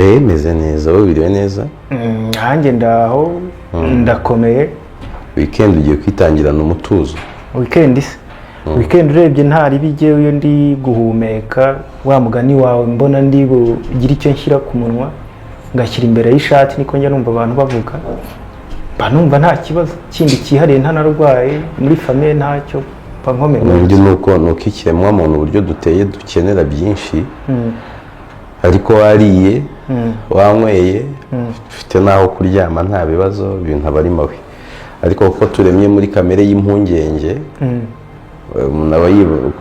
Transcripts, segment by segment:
Meze neza, wowe wiriwe neza? Nanjye ndaho, ndakomeye. Weekend ugiye kwitangirana umutuzo? Weekend se? Weekend urebye nta ribi, ijyewe iyo ndi guhumeka wa mugani wawe, mbona ndi bugire icyo nshyira ku munwa ngashyira imbere y'ishati, niko njya numva abantu bavuga, mba numva nta kibazo kindi cyihariye, ntanarwaye, muri famille ntacyo, mba nkomeye. Ubundi ni uko ikiremwamuntu uburyo duteye dukenera byinshi, ariko wariye, wanyweye, ufite n'aho kuryama, nta bibazo, ibintu aba ari mabi. Ariko kuko turemye muri kamere y'impungenge, umuntu aba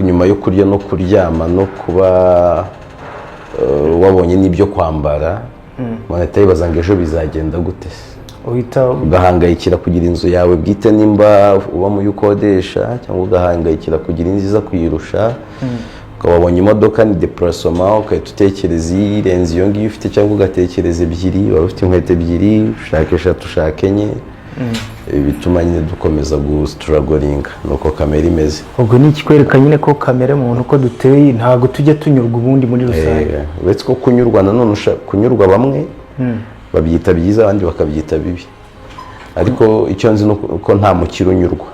nyuma yo kurya no kuryama no kuba wabonye n'ibyo kwambara, umuntu ahita yibaza ngo ejo bizagenda gute se? Uhita Ugahangayikira kugira inzu yawe bwite nimba uba mu yo ukodesha, cyangwa ugahangayikira kugira inzu iza kuyirusha. Ukaba wabonye imodoka, ni déplacement, ugahita utekereza irenze iyo ngiyo ufite, cyangwa ugatekereza ebyiri. Waba ufite inkweto ebyiri, ushaka eshatu, ushaka enye. Ibi bituma nyine dukomeza gustrugglinga, ni uko kamere imeze. Ubwo ni ikikwereka nyine ko kamere muntu uko duteye ntabwo tujya tunyurwa ubundi muri rusange. Uretse ko kunyurwa nanone kunyurwa bamwe babyita byiza, abandi bakabyita bibi, ariko icyo nzi ni uko nta mukire unyurwa,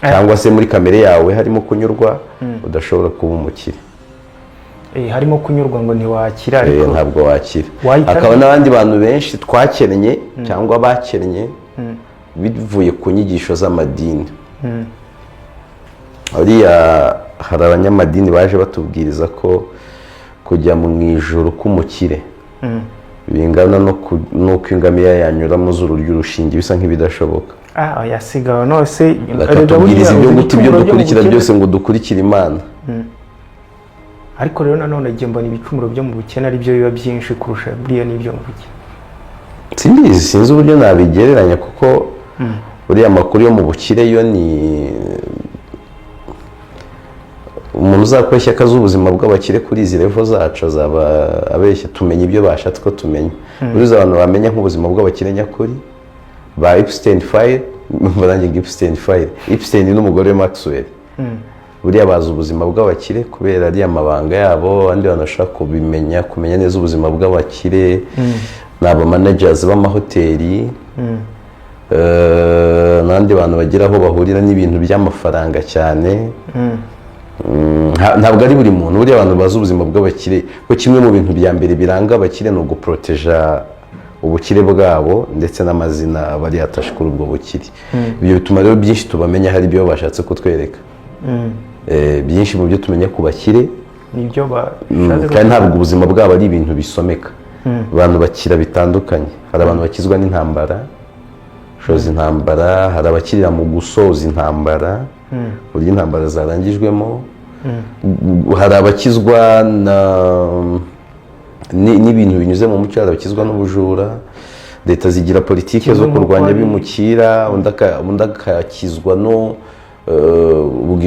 cyangwa se muri kamere yawe harimo kunyurwa, udashobora kuba umukire. Harimo kunyurwa ngo ntiwakira, ariko Ntabwo wakira. Hakaba n'abandi bantu benshi twakennye cyangwa bakennye bivuye ku nyigisho z'amadini. Uriya hari abanyamadini baje batubwiriza ko kujya mu ijuru k'umukire bingana n'uko ingamiya yanyura mu zuru ry'urushinge, bisa nk'ibidashoboka. Ah, oya, sigaho nose. Bakatubwiriza ibyo guta ibyo ibicumuro byo mu dukurikira bukene. byose ngo dukurikire Imana. Ariko rero nanone njye mbona ibicumuro byo mu bukene ari byo biba byinshi kurusha buriya n'ibyo mu bukene. Simbizi, sinzi uburyo nabigereranya, kuko buriya amakuru yo mu bukire yo ni umuntu uzakora akazi ubuzima bw'abakire kuri izi level zacu azaba abeshya. Tumenya ibyo bashatse ko tumenya. Buriya abantu bamenya nk'ubuzima bw'abakire nyakuri ba Epstein file, nanjye ngo Epstein file, Epstein n'umugore we Maxwell, buriya bazi ubuzima bw'abakire kubera ariya mabanga yabo. Abandi bantu bashaka kubimenya, kumenya neza ubuzima bw'abakire, ni aba managers b'amahoteli n'abandi bantu bagira aho bahurira n'ibintu by'amafaranga cyane. Ntabwo ari buri muntu. Buriya abantu bazi ubuzima bw'abakire, ko kimwe mu bintu bya mbere biranga abakire ni uguproteja ubukire bwabo ndetse n'amazina aba ari atashe kuri ubwo bukire. Ibyo bituma rero byinshi tubamenya hari ibyo bashatse kutwereka. Byinshi mu byo tumenya ku bakire nibyo bashatse. Kandi ntabwo ubuzima bwabo ari ibintu bisomeka. Abantu bakira bitandukanye. Hari abantu bakizwa n'intambara, shoza intambara, hari abakirira mu gusoza intambara, uburyo intambara zarangijwemo, hari abakizwa n'ibintu binyuze mu mucyo, hari abakizwa n'ubujura. Leta zigira politiki zo Kimwe nk'uko kurwanya abimukira, undi akakizwa no ubwo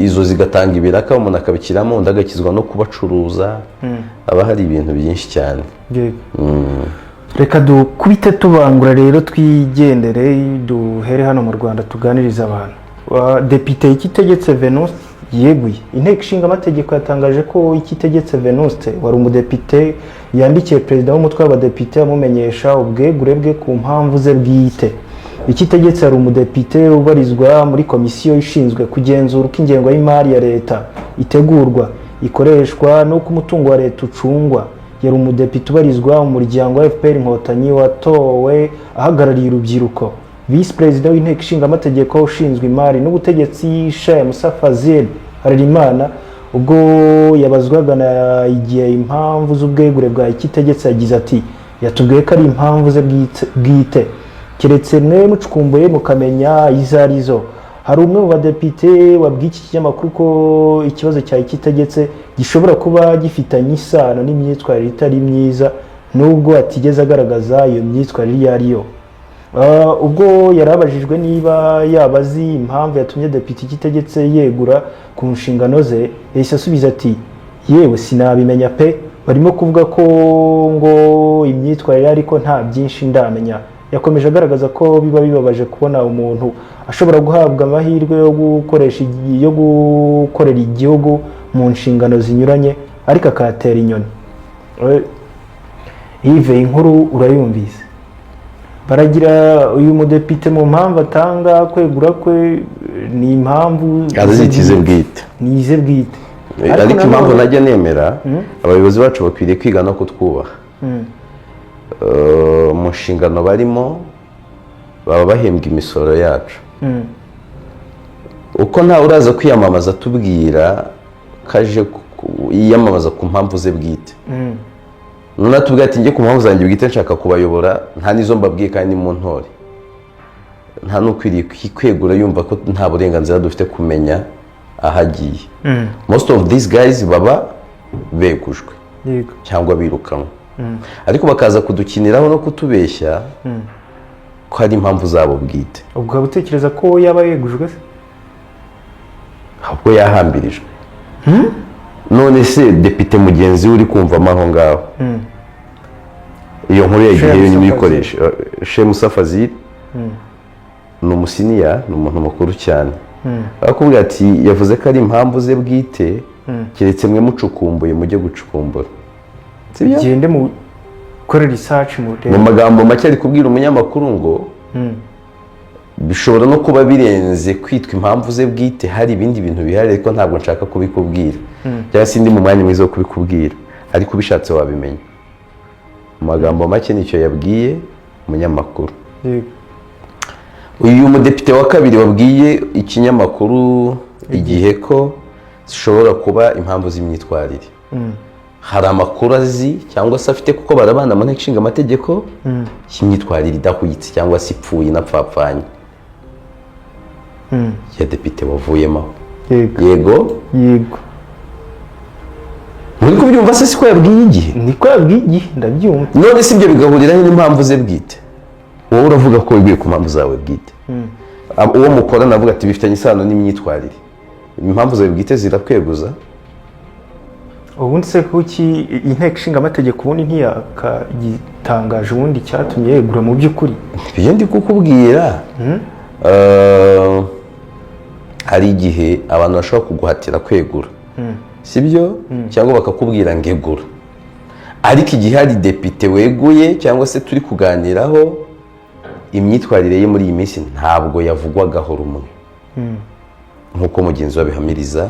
izo zigatanga ibiraka, umuntu akabikiramo, undi agakizwa no kubacuruza. Haba hari ibintu byinshi cyane. Yego. Reka dukubite tubangura rero, twigendere, duhere hano mu Rwanda tuganirize abantu. Depite Ikitegetse Venuste yeguye. Inteko Ishinga Amategeko yatangaje ko Ikitegetse Venuste wari umudepite yandikiye perezida w'umutwe w'abadepite amumenyesha ubwegure bwe ku mpamvu ze bwite. Ikitegetse yari umudepite ubarizwa muri komisiyo ishinzwe kugenzura uko ingengo y'imari ya leta itegurwa, ikoreshwa n'uko umutungo wa leta ucungwa. Yari umudepite ubarizwa mu muryango wa FPR Inkotanyi watowe ahagarariye urubyiruko. Visi Perezida w'Inteko Ishinga Amategeko ushinzwe imari n'ubutegetsi, Sheikh Musa Fazil Harerimana, ubwo yabazwaga na Igihe impamvu z'ubwegure bwa Ikitegetse, yagize ati: "Yatubwiye ko ari impamvu ze bwite, keretse mwe mucukumbuye mukamenya izo ari zo." Hari umwe mu badepite wabwiye iki kinyamakuru ko ikibazo cya Ikitegetse gishobora kuba gifitanye isano n'imyitwarire itari myiza, nubwo atigeze agaragaza iyo myitwarire iyo ari yo. Ubwo yari abajijwe niba yaba azi impamvu yatumye Depite Ikitegetse yegura ku nshingano ze, yahise asubiza ati: "Yewe, sinabimenya pe, barimo kuvuga ko ngo imyitwarire, ariko nta byinshi ndamenya." Yakomeje agaragaza ko biba bibabaje kubona umuntu ashobora guhabwa amahirwe yo gukoresha yo gukorera igihugu mu nshingano zinyuranye, ariko akayatera inyoni. Yves, inkuru urayumvise. Baragira uyu mudepite mu mpamvu atanga kwegura kwe ni impamvu Azitize bwite. Ni ize bwite. Ariko impamvu najya nemera, abayobozi bacu bakwiriye kwiga no kutwubaha. Mu nshingano barimo baba bahembwa imisoro yacu. Uko ntawe uraza kwiyamamaza atubwira ko aje yiyamamaza ku mpamvu ze bwite. None atubwira ati njye ku mpamvu zanjye bwite nshaka kubayobora, nta n'izo mbabwiye kandi ni mu ntore. Nta n'ukwiriye kwegura yumva ko nta burenganzira dufite kumenya aho agiye. Most of these guys baba begujwe cyangwa birukanwe, ariko bakaza kudukiniraho no kutubeshya ko hari impamvu zabo bwite. Ubwo waba utekereza ko yaba yegujwe se? Ahubwo yahambirijwe. None se depite mugenzi we uri kumvamo aho ngaho, iyo nkuru yagiye Shemusa. Nyuma uyikoresha Shemusa Fazil ni umusenior, ni umuntu mukuru cyane, arakubwira ati yavuze ko ari impamvu ze bwite, keretse mwe mucukumbuye, mujye gucukumbura. Sibyo? Gende mu kore research mu Mu magambo make ari kubwira umunyamakuru ngo bishobora no kuba birenze kwitwa impamvu ze bwite, hari ibindi bintu bihari, ariko ntabwo nshaka kubikubwira, cyangwa se ndi mu mwanya mwiza wo kubikubwira, ariko ubishatse wabimenya. Mu magambo make nicyo yabwiye umunyamakuru. Uyu mudepite wa kabiri wabwiye ikinyamakuru Igihe ko zishobora kuba impamvu z'imyitwarire, hari amakuru azi cyangwa se afite, kuko barabana mu nteko ishinga amategeko, y'imyitwarire idahwitse cyangwa se ipfuye inapfapfanye ya depite wavuyemo. Yego. Yego. Yego. Muri kubyumva se, siko yabwiye Igihe? Niko yabwiye Igihe, ndabyumva. None si ibyo bigahuriraho n'impamvu ze bwite? Wowe uravuga ko wiguye ku mpamvu zawe bwite. Uwo mukorana avuga ati bifitanye isano n'imyitwarire. Impamvu zawe bwite zirakweguza? Ubundi se kuki inteko ishinga amategeko ubundi ntiyakagitangaje ubundi cyatumye yegura mu by'ukuri? Ibyo ndi kukubwira, hari igihe abantu bashobora kuguhatira kwegura, sibyo? Cyangwa bakakubwira ngo egura. Ariko igihe hari depite weguye cyangwa se turi kuganiraho, imyitwarire ye muri iyi minsi ntabwo yavugwagaho rumwe nk'uko mugenzi we abihamiriza.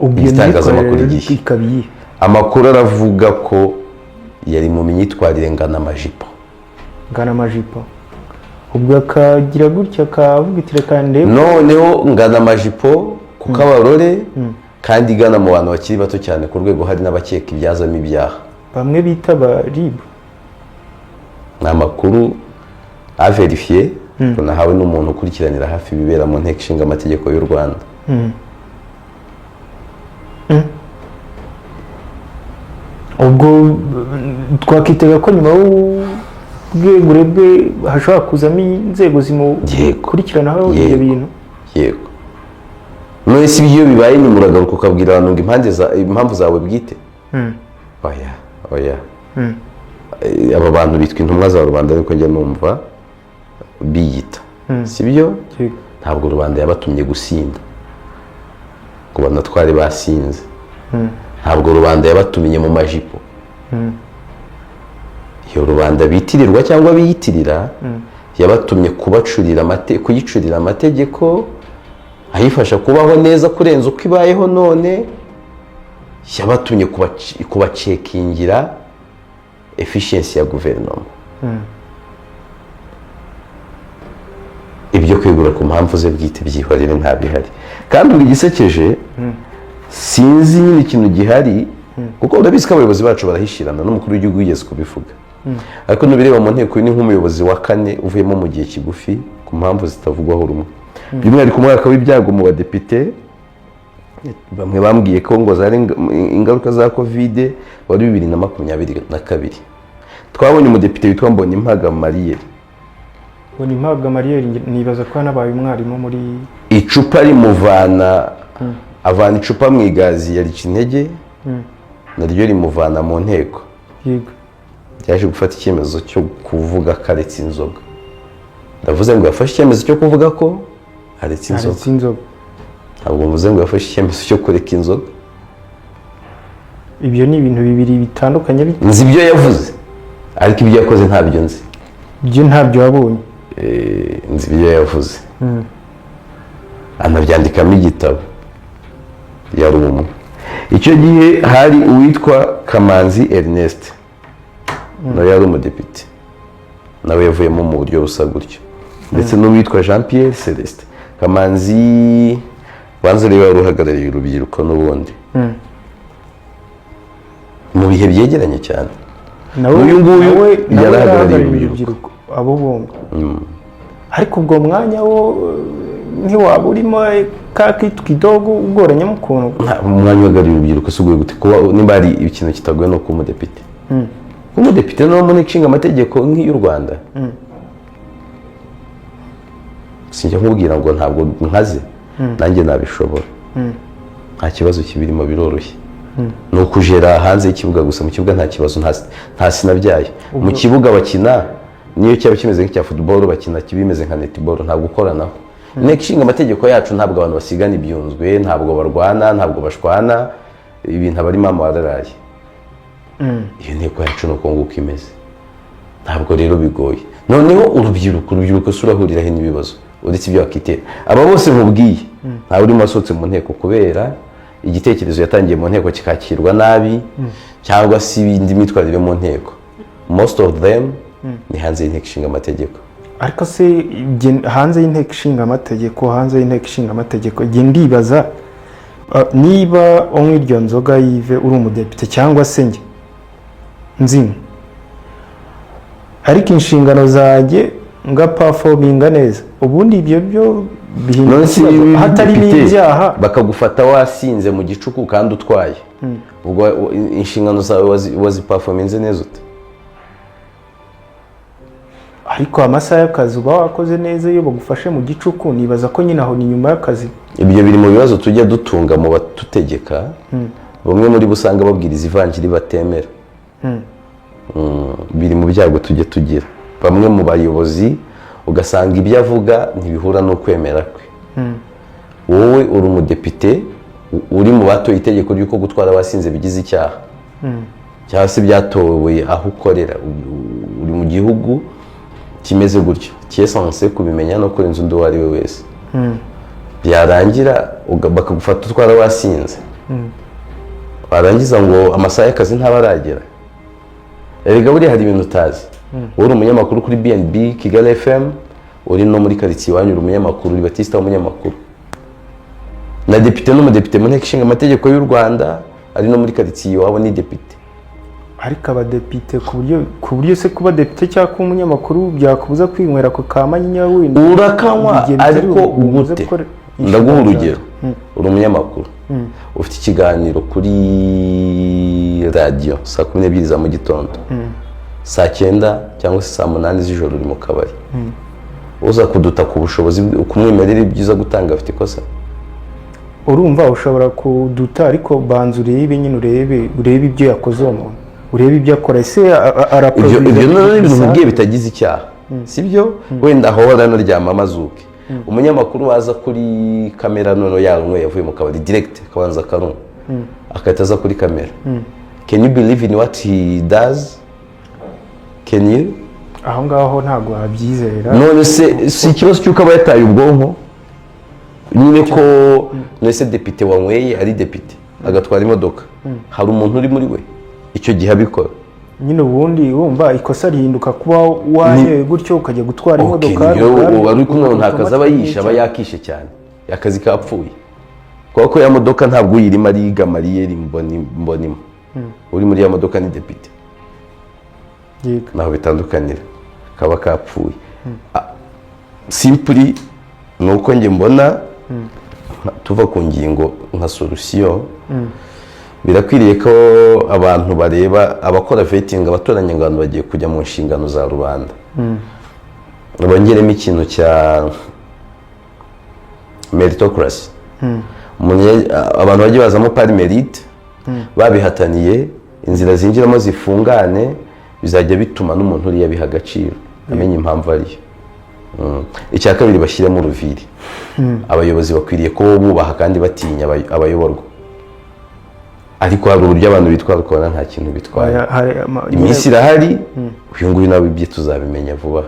Ubwo iyo Igitangazamakuru myitwarire Igihe. ikaba iyihe? Amakuru aravuga ko yari mu myitwarire ngana amajipo. Ngana amajipo, ubwo akagira gutya akavuga iti reka ndebe. Noneho ngana amajipo ku kabarore, kandi igana mu bantu bakiri bato cyane, ku rwego hari n'abakeka ibyazamo ibyaha. Bamwe bita ba RIB. Ni amakuru avérifié nahawe n'umuntu ukurikiranira hafi ibibera mu nteko ishinga amategeko y'u Rwanda. Ubwo twakitega ko nyuma y'ubwegure bwe hashobora kuzamo inzego zimukurikiranaho ibyo Yego. bintu? Yego. None si ibyo bibaye nyuma uragaruka ukabwira abantu ngo impamvu zawe bwite? Oya, oya. Aba bantu bitwa intumwa za rubanda, ariko njya numva biyita, si byo? Yego. Ntabwo rubanda yabatumye gusinda ngo banatware basinze. Ntabwo rubanda yabatumye mu majipo. Iyo rubanda bitirirwa cyangwa biyitirira yabatumye kuyicurira amategeko ayifasha kubaho neza kurenza uko ibayeho none? Yabatumye kubacheckingira efficiency ya guverinoma? Ibyo kwegura ku mpamvu ze bwite byihorere, nta bihari. Kandi ubwo igisekeje, sinzi nyine ikintu gihari, kuko urabizi ko abayobozi bacu barahishirana, n'umukuru w'igihugu yigeze kubivuga. Ariko nubireba mu nteko, uyu ni nk'umuyobozi wa kane uvuyemo mu gihe kigufi ku mpamvu zitavugwaho rumwe, by'umwihariko umwaka w'ibyago mu badepite. Bamwe bambwiye ko ngo zari ingaruka za Covid. Wari 2022, twabonye umudepite witwa Mbonimpa Gamariel. Ngo ni Mpabwa Mariel, nibaza ko yanabaye umwarimu muri Icupa rimuvana, avana icupa mu igazi yarica intege, naryo rimuvana mu nteko. Yaje gufata icyemezo cyo kuvuga ko aretse inzoga. Ndavuze ngo yafashe icyemezo cyo kuvuga ko aretse inzoga. Aretse inzoga. Ntabwo mvuze ngo yafashe icyemezo cyo kureka inzoga. Ibyo ni ibintu bibiri bitandukanye. Nzi ibyo yavuze, ariko ibyo yakoze ntabyo nzi. Ibyo ntabyo wabonye? Nzi ibyo yavuze, anabyandikamo igitabo. Yari umwe. Icyo gihe hari uwitwa Kamanzi Ernest, nawe yari umudepite, nawe yavuyemo mu buryo busa gutyo, ndetse n'uwitwa Jean Pierre Celestin. Kamanzi banza rero wari uhagarariye urubyiruko n'ubundi mu bihe byegeranye cyane. Nawe Uyu nguyu nawe yari ahagarariye yarahagarariye urubyiruko. urubyiruko, abo bombi. Ariko ubwo mwanya wo ntiwaba urimo ka kitu kidogo ugoranyemo ukuntu? Umwanya uhagarariye urubyiruko si ugoye gute? Kuba niba hari ikintu kitagoye, ni ukuba umudepite. Kuba umudepite no mu nteko ishinga amategeko nk'iy'u Rwanda, sinjya nkubwira ngo ntabwo nkaze, nanjye nabishobora, nta kibazo kibirimo, biroroshye. Ni ukujera hanze y'ikibuga gusa, mu kibuga nta kibazo, nta sinabyaye. Mu kibuga bakina, niyo cyaba kimeze nk'icya football, bakina bimeze nka netball, ntabwo ukoranaho. Inteko ishinga amategeko yacu ntabwo abantu basigana ibyunzwe, ntabwo barwana, ntabwo bashwana, ibintu aba ari mama wararaye. Iyo nteko yacu ni uko nguko imeze, ntabwo rero bigoye. Noneho urubyiruko si urahuriraho n'ibibazo uretse ibyo wakitera. Aba bose nkubwiye, ntawe urimo wasohotse mu nteko kubera igitekerezo yatangiye mu nteko kikakirwa nabi cyangwa se indi myitwarire mu nteko. Most of them ni hanze y'inteko ishinga amategeko. Ariko se hanze y'inteko ishinga amategeko, hanze y'inteko ishinga amategeko, jye ndibaza niba unywa iryo nzoga yive uri umudepite cyangwa se njye nzinywa, ariko inshingano zanjye ngaperforminga neza, ubundi ibyo byo bihinduka None se ikibazo ibi hatarimo depite ibyaha? Bakagufata wasinze mu gicuku kandi utwaye, ubwo inshingano zawe waziperforminze neza ute? Ariko amasaha y'akazi uba wakoze neza. Iyo bagufashe mu gicuku, nibaza ko nyine aho ni nyuma y'akazi. Ibyo biri mu bibazo tujya dutunga mu batutegeka. Bamwe muri bo usanga babwiriza ivanjiri batemera. Biri mu byago tujya tugira. Bamwe mu bayobozi ugasanga ibyo avuga ntibihura n'ukwemera kwe. Wowe uri umudepite, uri mu batoye itegeko ry'uko gutwara abasinze bigize icyaha, cyangwa se byatowe aho ukorera, uri mu gihugu kimeze gutyo, cyesanse kubimenya no kurenza undi uwo ari we wese, byarangira bakagufata utwara wasinze, warangiza ngo amasaha y'akazi ntaba aragera. Erega buriya hari ibintu utazi. Wowe uri umunyamakuru kuri BNB Kigali FM, uri no muri karitsiye iwanyu uri umunyamakuru, uri Batista w'umunyamakuru. Na depite n'umudepite mu nteko ishinga amategeko y'u Rwanda, ari no muri karitsiye iwabo ni depite. Ariko abadepite ku buryo se kuba depite cyangwa kuba umunyamakuru byakubuza kwinywera ku kamanyinya wenda? Urakanywa. Igihe bitari Ariko bubuze gute? gukora Ndaguha inshingano urugero. zawe. Uri umunyamakuru, ufite ikiganiro kuri radiyo saa 12 za mu gitondo, saa 9 cyangwa se saa 8 z'ijoro uri mu kabari. Uza kuduta ku bushobozi ku mwimerere ibyiza gutanga, afite ikosa? Urumva ushobora kuduta, ariko banza urebe nyine, urebe ibyo yakoze uwo muntu, urebe ibyo akora. Ese Ibyo araproduza ibyo noneho ni ibintu bisanzwe? nkubwiye bitagize icyaha, sibyo? Wenda aho baranaryama amazuke. Umunyamakuru waza kuri kamera noneho yanyweye, yavuye mu kabari direct, akabanza akarunywa, agahita aza kuri kamera, can you believe in what he does? Can you? Aho ngaho ntabwo wabyizera. None se si ikibazo cy'uko aba yataye ubwonko nyine? Ko none se depite wanyweye ari depite agatwara imodoka, hari umuntu uri muri we icyo gihe abikora? Nyine ubundi wumva ikosa rihinduka kuba wanyoye gutyo ukajya gutwara imodoka. Niyo ubwabyo wari uri kumwe, nta kazi aba yishe, aba automatic. Yakishe cyane, akazi kapfuye, kubera ko ya modoka ntabwo uyirimo ari Gamariyeri Mbonimo. Uri muri ya modoka ni depite. Naho bitandukanira, kaba kapfuye. Simply ni uko njye mbona tuva ku ngingo nka solution, birakwiriye ko abantu bareba abakora vetting, abatoranya ngo abantu bagiye kujya mu nshingano za rubanda, bongeremo ikintu cya meritocracy. Abantu bajye bazamo par mérite, babihataniye, inzira zinjiramo zifungane. Bizajya bituma n'umuntu uriya abiha agaciro, amenya impamvu ariyo. Icya kabiri, bashyiremo uruviri. Abayobozi bakwiriye kuba bubaha kandi batinya abayoborwa. Ariko hari uburyo abantu bitwara ukabona nta kintu bitwaye. Hari Iminsi irahari, uyu nguyu nawe ibye tuzabimenya vuba.